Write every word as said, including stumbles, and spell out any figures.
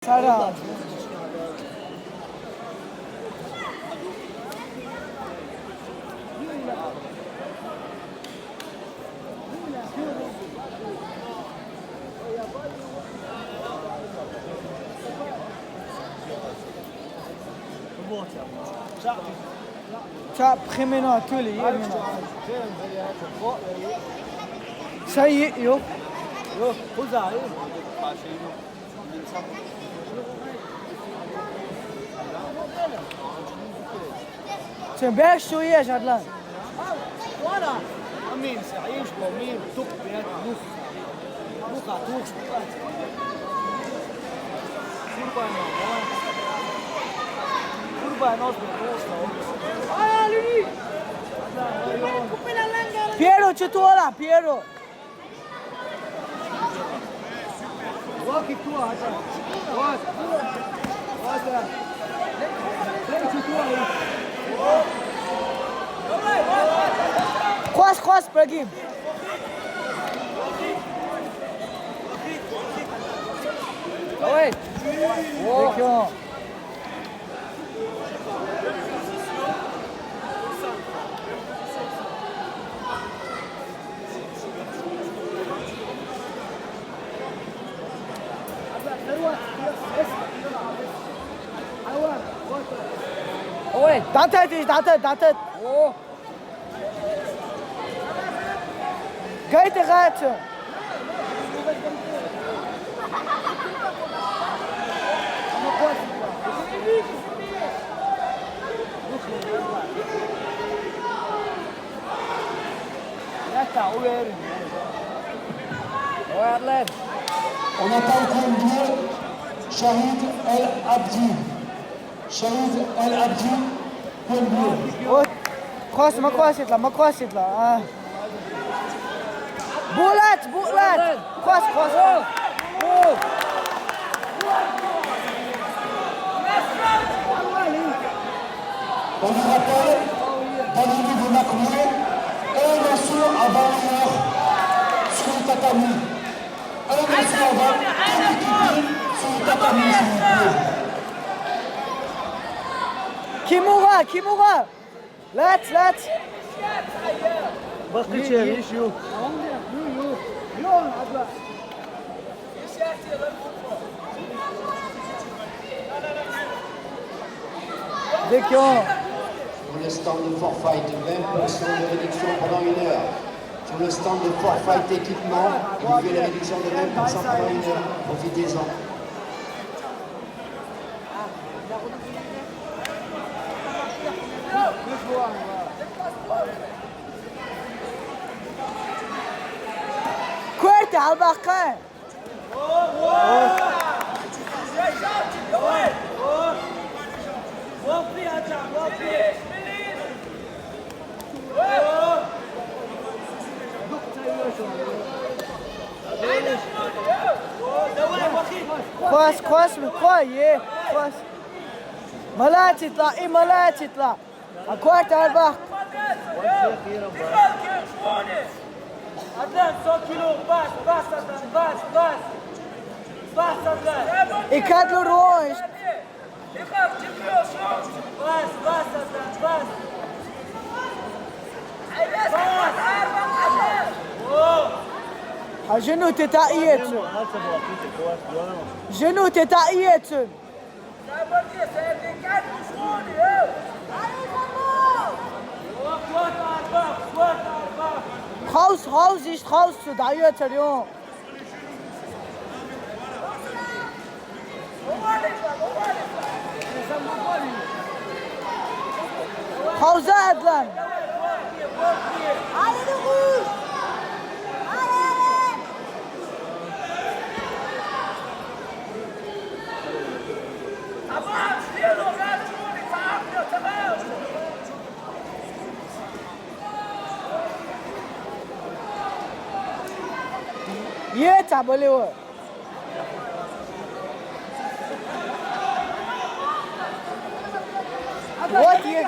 Ara. Çap ximino tuli yemino. Sayı yok. Sen beş şu yaş adlan. Voilà. Amin, sa'yush bo, min, tuk, bet, luk. Luk, a, tuk. Kurban, kurban, os, Piero, ce tu ăla, Piero? Scoas, scoas, Brahim. Oi. Vecchio. Oe, dantet, dantet, dantet. Oh. Gayet rahat. On attend le premier, Shahid El Abdi. Shahid El Abdi, point bleu. Ой, классно, мы классно, мы классно, а. Булат, Булат. Класс, класс. О! О! On vous rappelle, dans le livre Macron, un instant avant l'heure sur le tatami. Un instant avant, tout l'équipe sur le tatami, s'il vous plaît. Kimura, Kimura. Let's, let's. Bakıcı, iş yok. Vecchio. Pour le stand de forfait, vingt pour cent de réduction pendant une heure. Sur le stand de forfait équipement, il y a la réduction de vingt pour cent pendant une heure. Profitez-en. Kuerte, al bakka. Kwas, kwas, kwas, ye, kwas. Malatit la, i malatit la. A kuarte al bakka. Adnan, son kilo, bas, bas, Adnan, bas, bas. Bas, Adnan. I kadlu roš. Bas, bas, Adnan, bas. Bas. A ženu te ta ijecu. Ženu te ta ijecu. Haus, haus, ist haus zu da yötür yo. Haus adlan. Yeta balewa. What ye?